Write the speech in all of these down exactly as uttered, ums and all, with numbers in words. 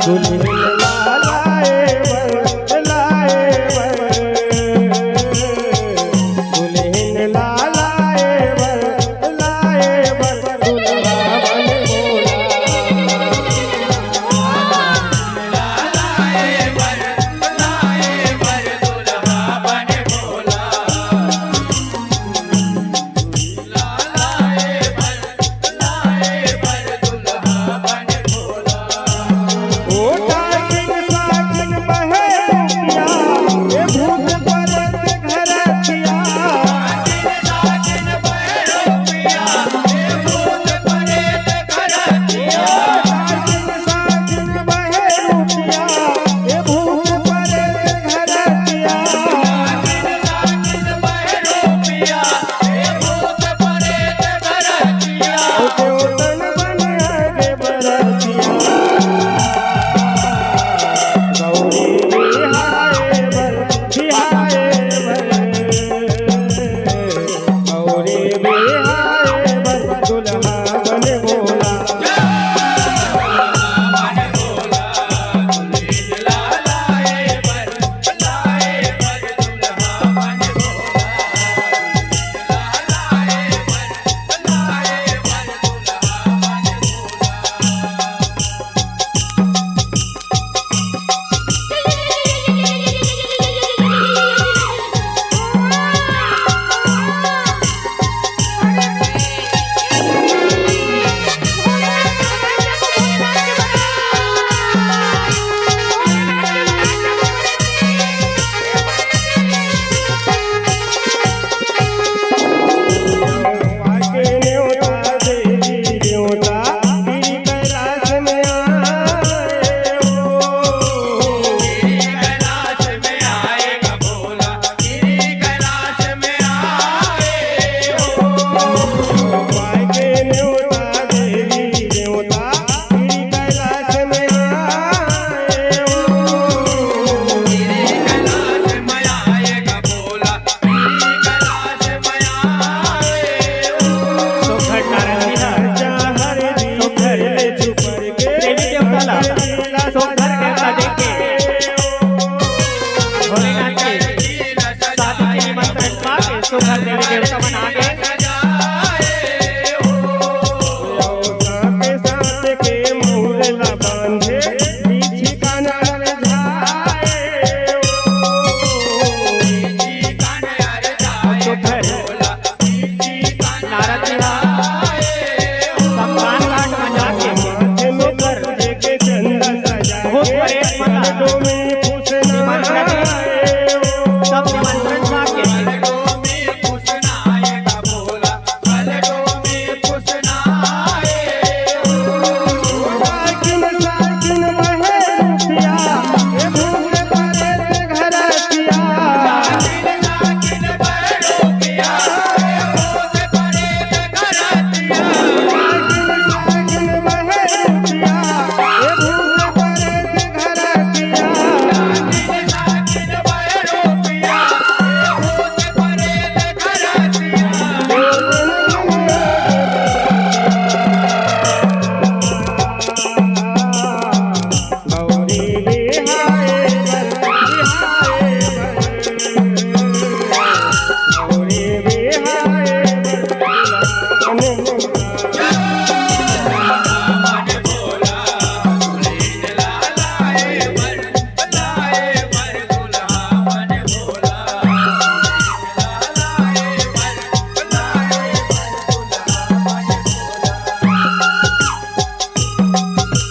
दुल्हन ला लाए बर, लाए बर, दुल्हन ला लाए बर, लाए बर, दुल्हा बने भोला।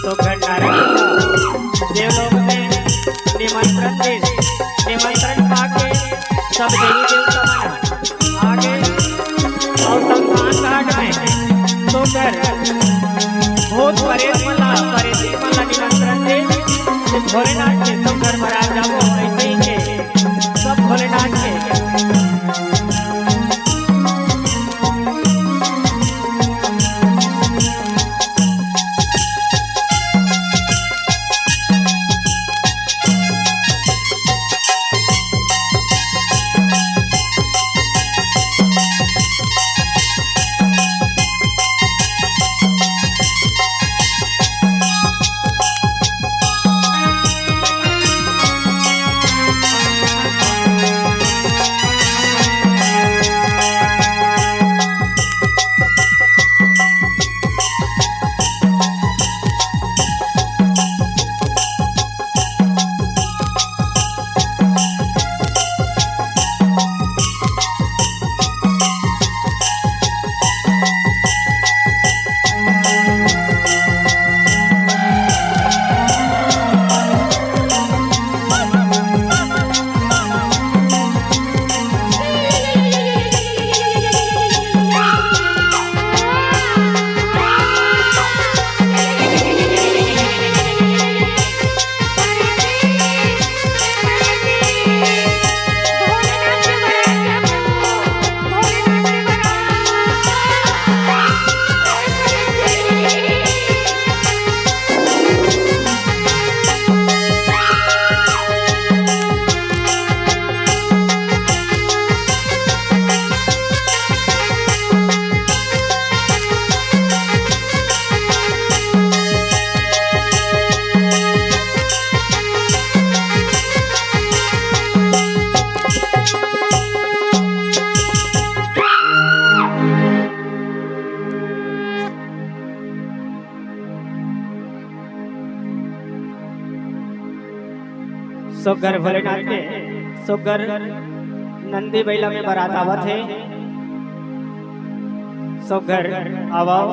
तो भंडारा देवलोक में निमंत्रण दे, निमंत्रण पाके सब देवी देवता मन आगे और शमशान घाट में सोकर भूत प्रेत मन ला, प्रेत मन ला निमंत्रण दे, भोलेनाथ के सब घर भरा जाबो, ऐसे ही के सब भोलेनाथ के। सुघर भोलेनाथ के सुघर नंदी बइला में बरात आवत हे। सुघर आवव,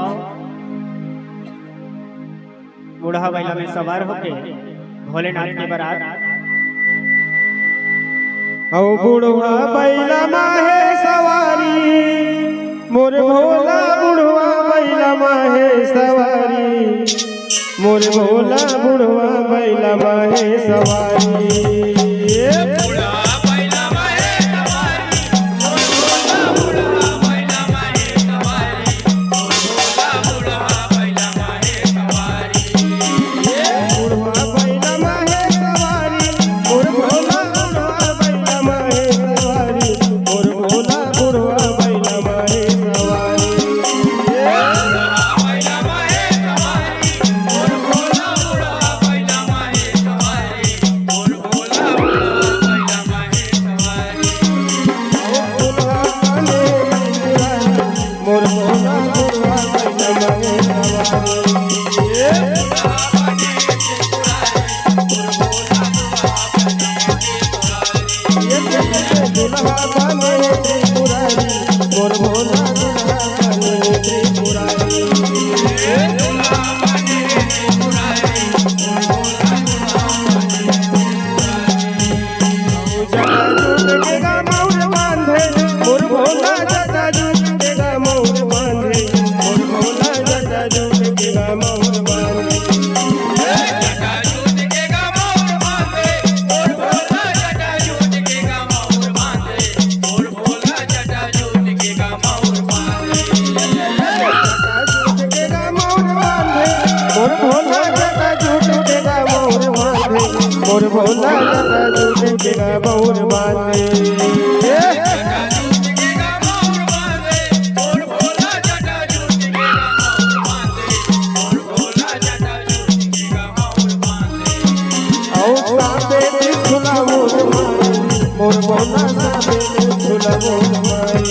बूढ़ा बइला में सवार होके भोलेनाथ के बरात। अउ बूढ़ा बइला मा हे सवारी, मोर भोला बूढ़ा बइला मा हे सवारी, मोर भोला बूढ़ा बइला मा हे सवारी। बुढ़वा बैला माहे सवारी, मोर भोला बुढ़वा बैला माहे सवारी, मोर भोला बुढ़वा बैला माहे सवारी। ए मोर भोला बुढ़वा बैला माहे सवारी। ए दुल्हा बने त्रिपुरारी, मोर भोला दुल्हा बने त्रिपुरारी। जटा जूट के गा मउर बांधे, मोर भोला जटा जूट के गा मउर बांधे, मोर भोला जटा जूट के गा मउर बांधे। जटा जूट के गा मउर बांधे, मोर भोला जटा जूट के गा मउर बांधे, मोर भोला जटा जूट के गा मउर बांधे। ए अउ साथे बिछुला मोर माई, मोर भोला साथे बिछुला मोर माई।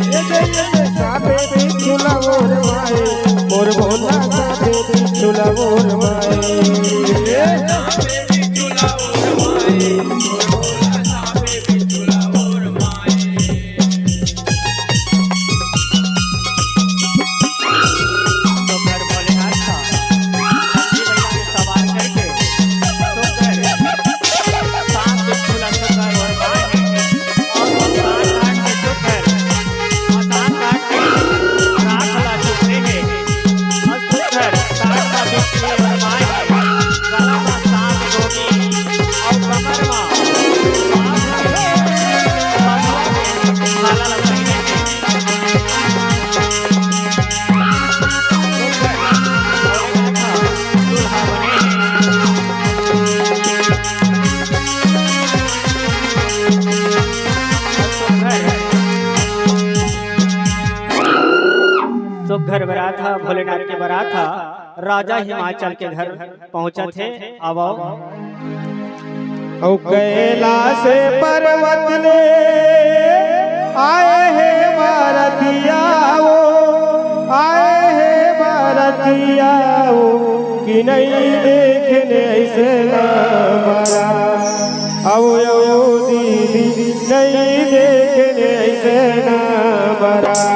ए दे, ए दे, साथे बिछुला मोर माई, मोर भोला साथे बिछुला मोर माई। ए सुघर भोलेनाथ का हाथी बैला में सवार करके सुघर सांप बिच्छू ला सुघर ओढ़ाए हे अउ वो सांप काट के सुघर, वो सांप काट के राख ला चुपरे हे अउ सुघर सांप ला बिच्छू ओढ़ाए हे। गला मा सांप डोरी अउ कमर मा सुघर बरात हा, भोलेनाथ के बरात हा, राजा हिमाचल के घर पहुंचत हे। आवव। अउ कैलाश पर्वत ले आए हे बरतिया वो, आए हे बरतिया वो, कि नइ देखेन अइसन बरात। अउ, अउ दीदी, नइ देखेन अइसन बरात।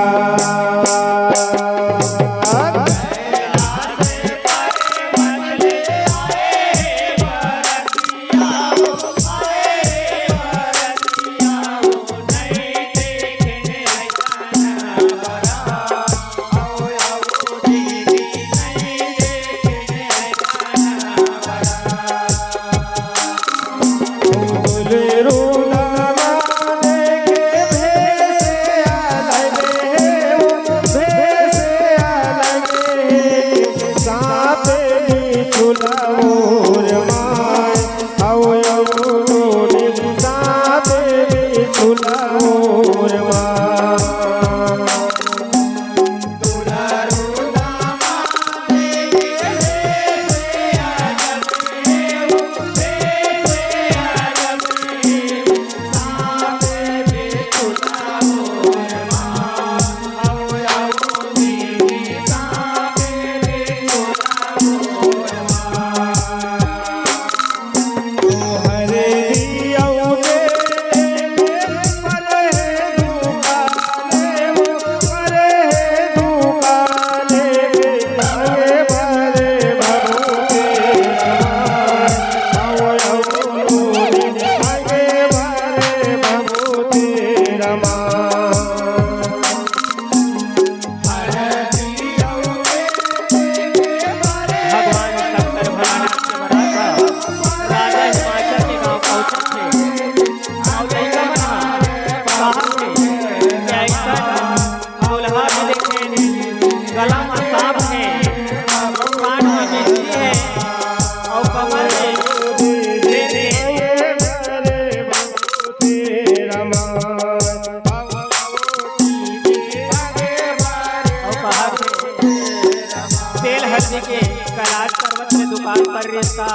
पार पर रिश्ता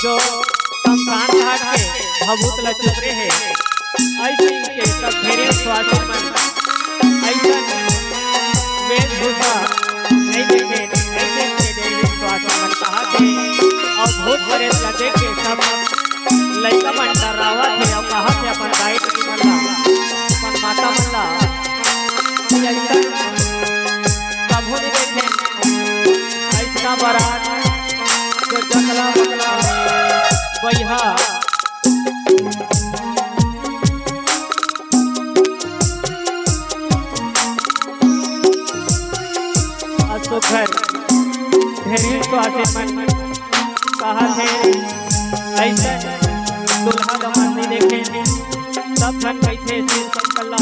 जो शमशान घाट के भभूत ल चुपरे हे, अइसे के सब ढेरे स्वासी मन अइसन वेशभूषा नइ देखे, अइसे के ढेरे स्वासी मन कहाथे। अउ भूत प्रेत ल देख के सब लइका मन डरावत हे अउ कहाथे अपन दाई दीदी मन ला, अपन माता मन ला कि अइसन कभू नइ देखे, अइसना बारात जो जंगला बंगला बइहा अउ सुघर ढेरे स्वासी मन कहाथे, अइसन दूल्हा दामाद नइ देखे। सब झन कहिथे शिव शंकर ला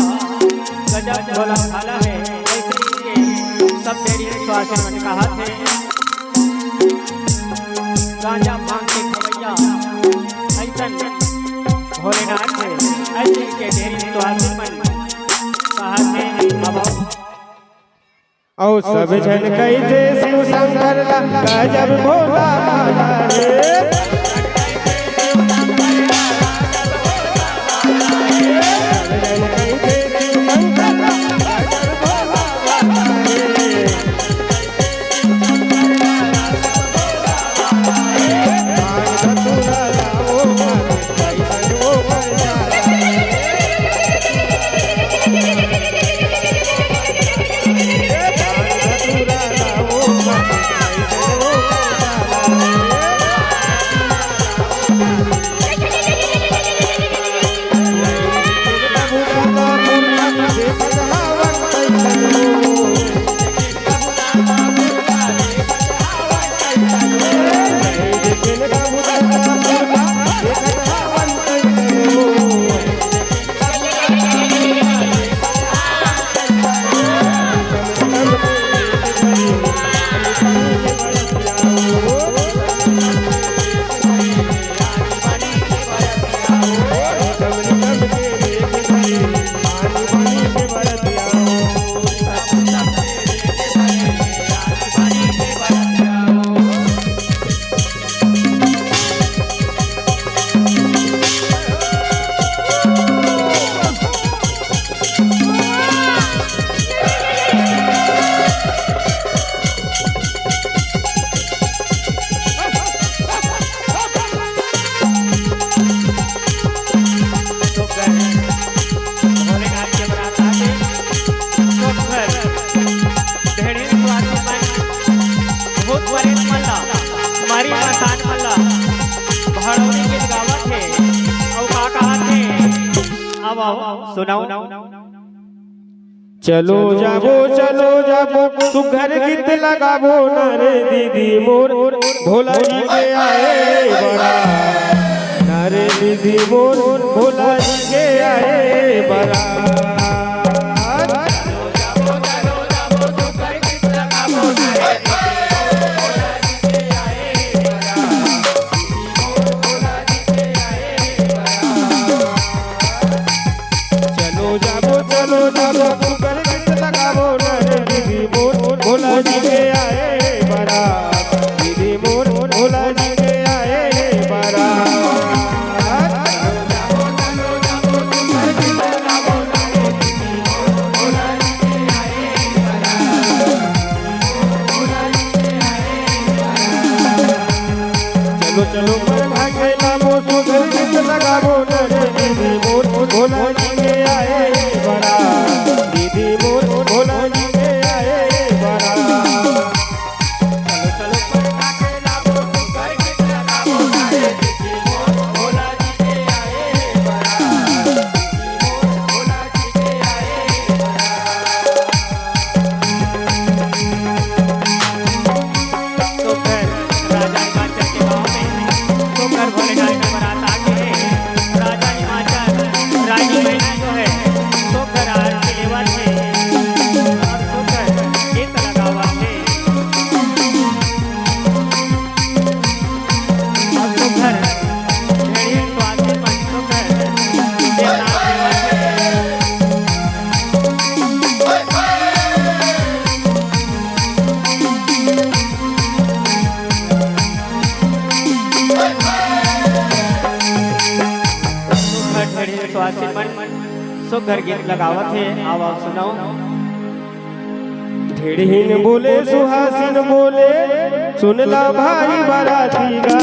गजब भोला भाला हे, अइसन के सब ढेरे स्वासी मन कहाथे। गांजा भांग के खवैया अइसन भोलेनाथ हे, अइसन के ढेरे स्वासी मन कहाथे। अब अउ सब झन कहिथे शिव शंकर ला गजब भोला भाला हे। भोलेनाथ के बरात आगे, तो घर भेड़िन स्वामी मन भूत प्रेत मन ला, मारी मसान मन ला भड़ौनी गीत गावत हे। अउ का कहत हे? आव, आव, सुनाव। चलो जाबो, चलो जाबो, सुघर गीत लगाबो ना रे दीदी मोर, भोला जी के आए बरात। ना रे दीदी मोर, भोला जी के आए बरात। चलो जाबो, चलो जाबो, सुघर गीत लगाबो ना रे दीदी मोर, भोला जी के आए बरात। दीदी मोर, भोला जी के आए बरात। चलो चलो पर भागे लाबो, सुघर गीत लगाबो ना रे दीदी मोर, भोला जी के आए बरात। दीदी सुघर गीत लगावत हे, आव, आव, सुनव। ढेड़हिन बोले, सुहासिन बोले, सुन ला भाई बराती गा।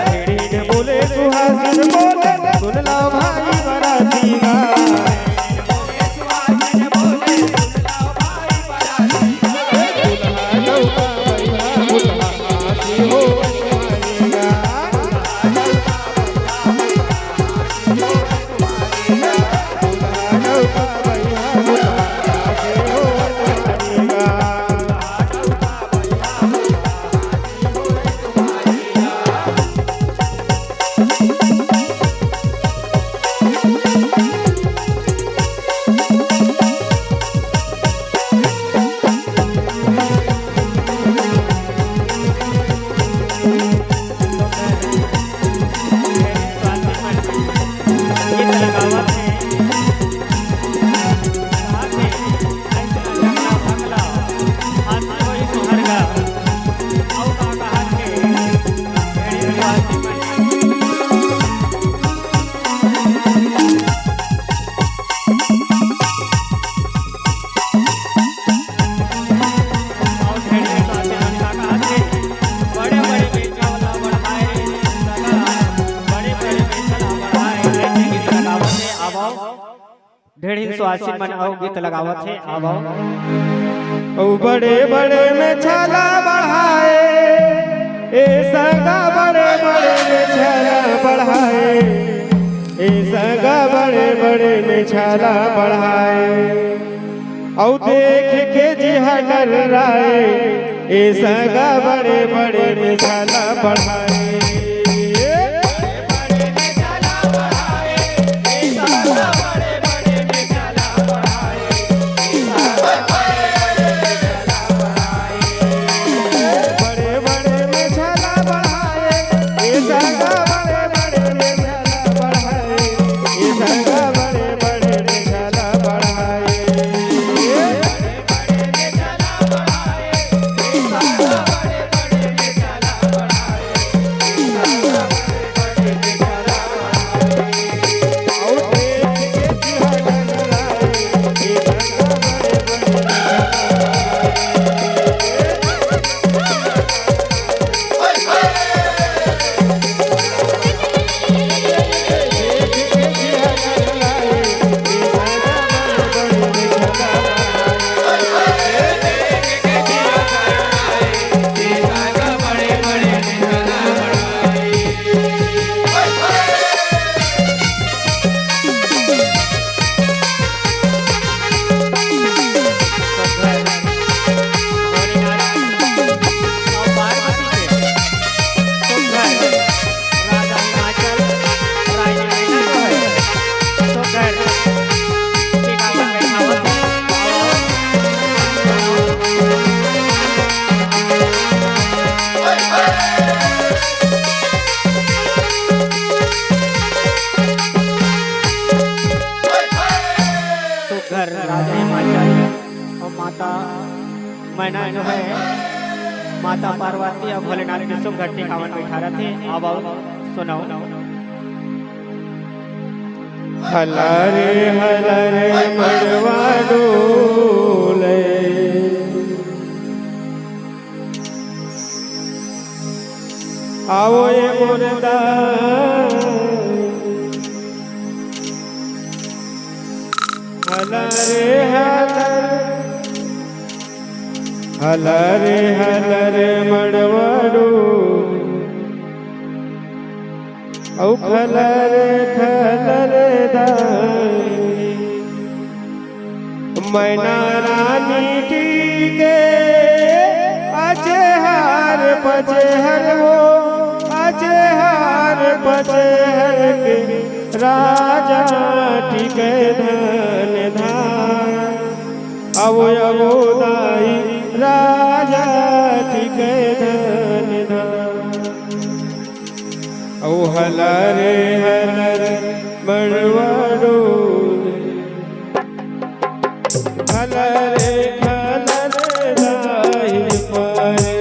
ढेड़हिन बोले, सुहासिन बोले, सुन ला भाई बराती गा। ढेड़हिन सुहासिन मन अउ गीत लगावत हे, आव, आव। अउ बड़े बड़े में छाला बढ़ाए, ए संगा बड़े बड़े में छाला बढ़ाए, ए संगा बड़े बड़े में छाला बढ़ाए। अउ देख के जिहा डर्राए, ए संगा बड़े बड़े में छाला बढ़ाए। बड़े बड़े में छाला बढ़ाए, ए संगा बड़े बड़े में छाला बढ़ाए, ए संगा बड़े बड़े में छाला बढ़ाए। सुघर राजा हिमाचल अउ माता मैना जो हे, माता पार्वती अउ भोलेनाथ के सुघर टिकावन बइठारत हे। आव, आव, सुनव। हला रे हला रे मड़वा डोले, आवो ए मोर दाई। हला रे हला, हला रे हला रे मड़वा डोले। अउ खलर खलर दाई, मैना रानी टीके, अचेहार पचेहर हो, अचेहार पचेहर के राजा टीके धन धान। अवो अवो दाई, राजा टीके धन धान। अउ हला रे हला रे मड़वा डोले, हला रे हला रे दाई परे।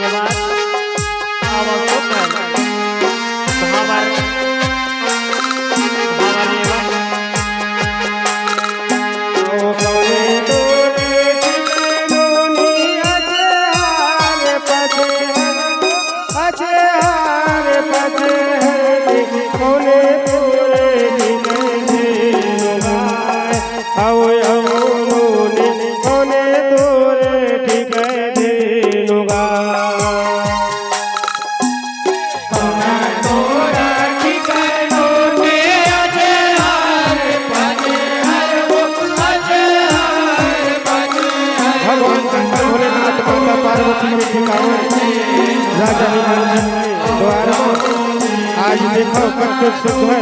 धन्यवाद। आवो सुंदर भावर, भावर लेवा। ओ कौने तोरे ठिकानों नी अजहार पजहार, अजहार पजहार कौने तोरे ठिकाने नुगाय। अवयवों ने कोने तोरे ठिकै धेनुगा। भगवान शंकर भोलेनाथ माता पार्वती के ठिकाने राजा हिमांचल के द्वार में आज देखो कब तक सुख है।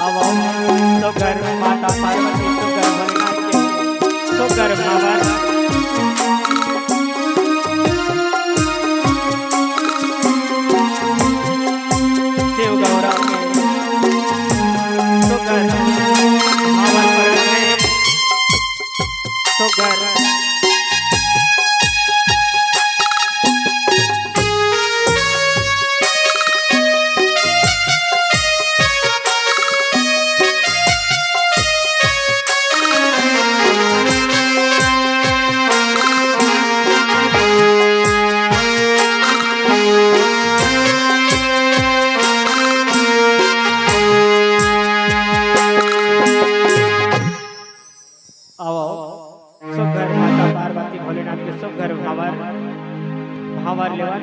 अब सुघर माता पार्वती, सुघर भोलेनाथ के सुघर भावर। शिव गौरा के सुघर भावर प्रगट है। सुघर आवो, सुघर माता पार्वती भोलेनाथ के सुघर भावर, भावर लेवन।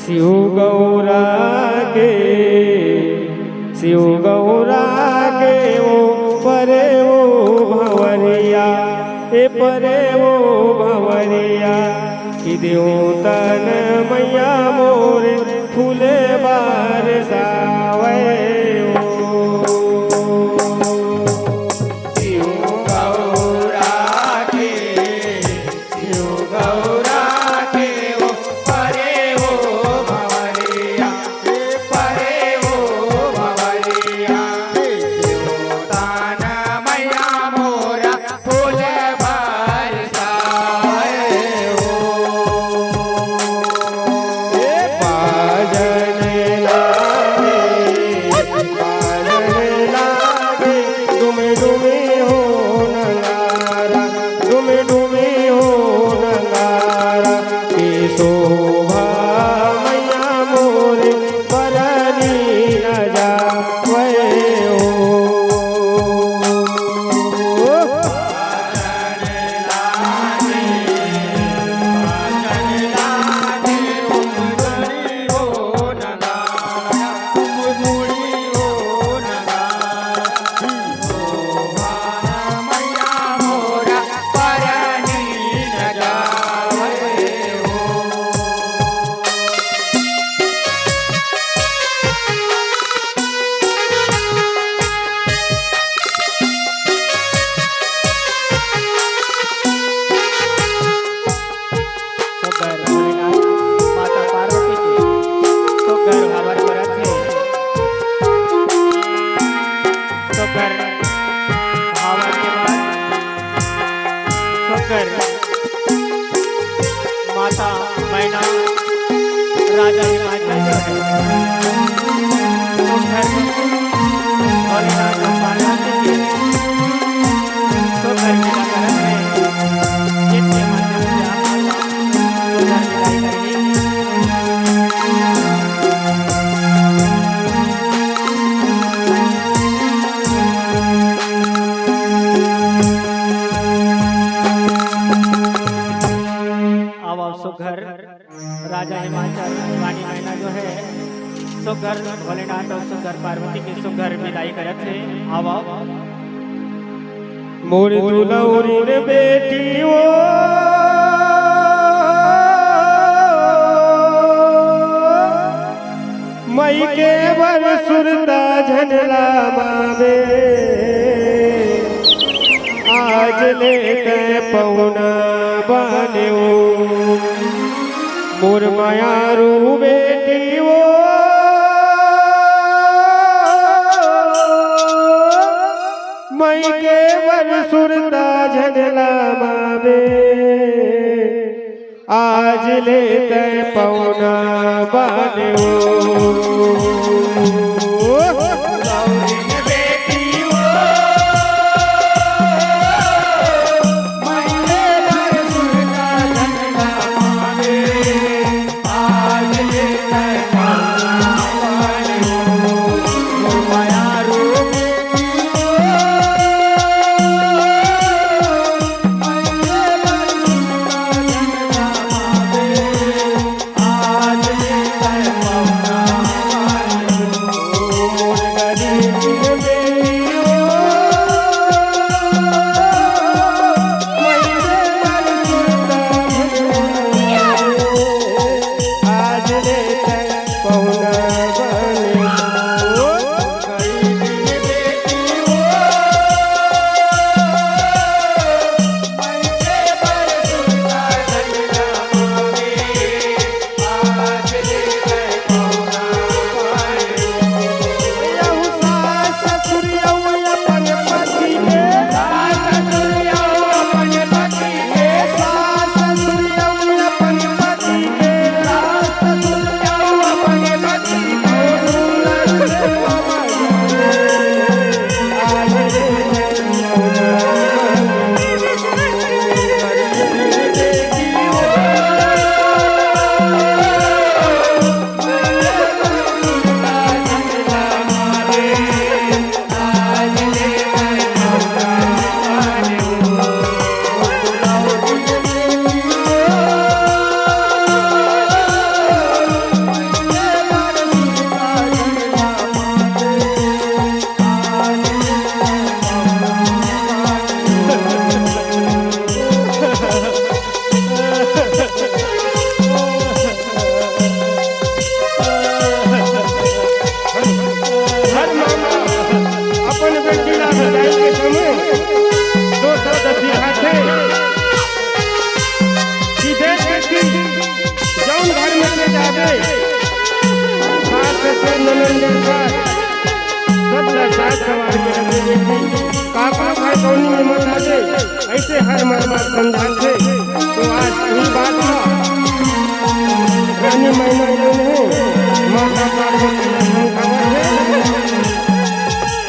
शिव गौरा के, शिव गौरा के ओ परे ओ भंवरिया, ए परे ओ भंवरिया, कि देवतन मैया मोर फूल बरसावय ओ। शिव गौरा के, शिव गौरा के ओ परे ओ भंवरिया, ए परे ओ भंवरिया, ए देवतन मैया मोरा फूल बरसावय ओ। ए बाजन लागे, बाजन लागे, डुम डुम हो नगारा, डुम डुम हो नगारा, के शोभा मैया मोरे परनी न जावय ओ। सुघर भोलेनाथ माता पार्वती के सुघर भावर करत हे। सुघर भावर के बाद सुघर माता मैना राजा हिमाचल के हे। सुघर भोलेनाथ पार्वती के सुघर मेला करत हे। राजा हिमाचल, रानी मैना जो है, सुघर भोलेनाथ और सुघर पार्वती के सुघर विदाई करत हे। आवा। मोर दुलौरी बेटी ओ, मई के बर सुरता झन ला मावे, आज ले तै पहुना बने ओ। मोर मयारू बेटी ओ, मई के बर सुरता झन ला मावे, आज ले तै पहुना बने ओ। हर मामा अपन बेटी ला बिदाई के समय दो शब्द सिखाथे कि देख बेटी, जौन घर में तैं जाबे, सास ससुर ननद देवर सब ला साथ सवार के रखबे बेटी। काका भाई कौनी में मत आबे, ऐसे हर मामा समझाथे। तो आज वही बात ला रानी मैना जो है, माता पार्वती ला समझावत हे।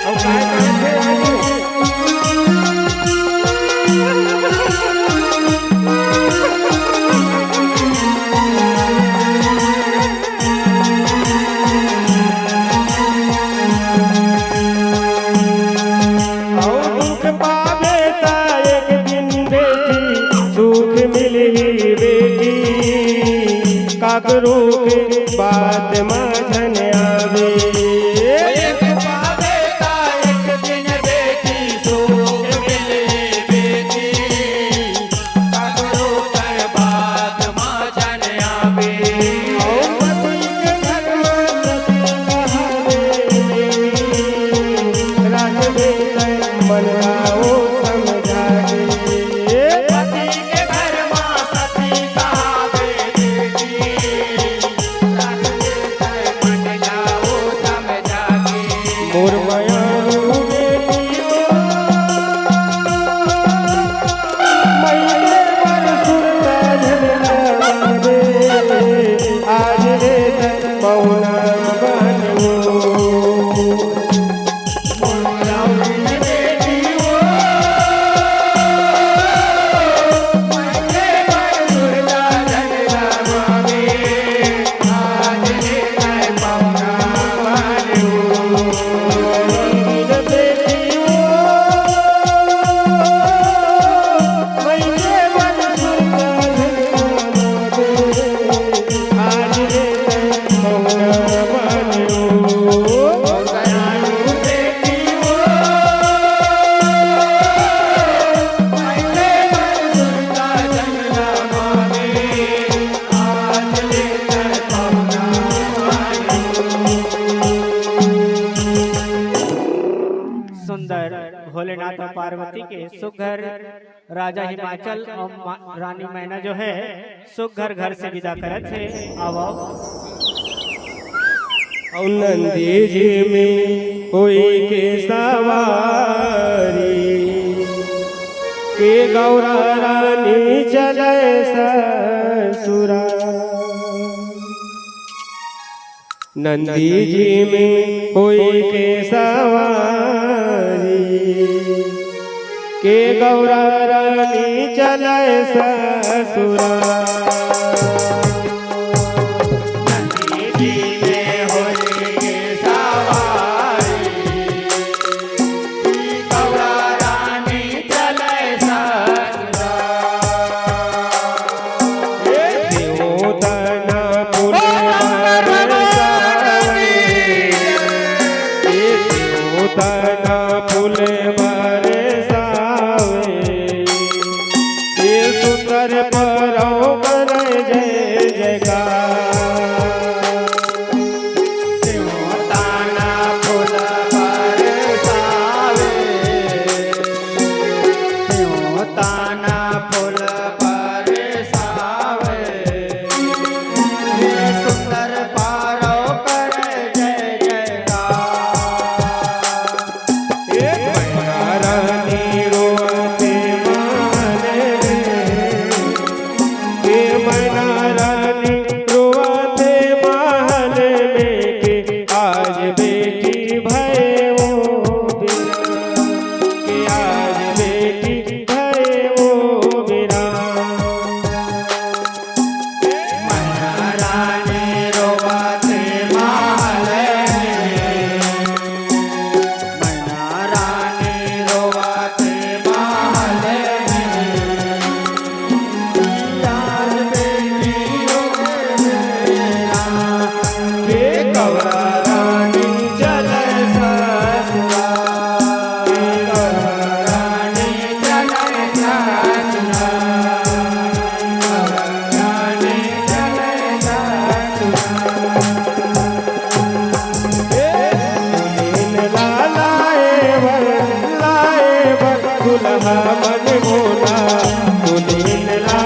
अउ काय कहत हे आगे? अउ दुख पाबे त एक दिन बेटी सुख मिलही बेटी, काकरो के बात म झन आबे। पार्वती के सुघर राजा हिमाचल अउ मा-, रानी मैना जो है सुघर घर से विदा करत हे। आवव। अउ नंदी जी में होई के सवारी, के गौरा रानी चले ससुरा। नंदी जी में होई के सवारी, के गौरा रानी चले ससुरा। नंदी जी में होई के सवारी, के गौरा रानी चले ससुरा। ए देवता ना फूल बरसावे, ए देवता ना फूल बरसावे, ए सुंदर परव करे जय जयकार। देवता ना फूल बरसावे, देवता ना फूल बरसावे, हे सुंदर पारव करे जय जयकार। एक मैना रानी रोवते महल में, ए मैना रानी रोवते महल में, के आज बेटी भये वो बिना, के आज बेटी भये वो बिना। मैना रानी रोवते महल में, मैना रानी रोवते महल में, यार बेटी रोवे मेरा, के गौरा रानी चले ससुरा, के गौरा रानी चले ससुरा। दुल्हिन ला लाए बर, लाए बर दुल्हा मन मोला। दुल्हिन ला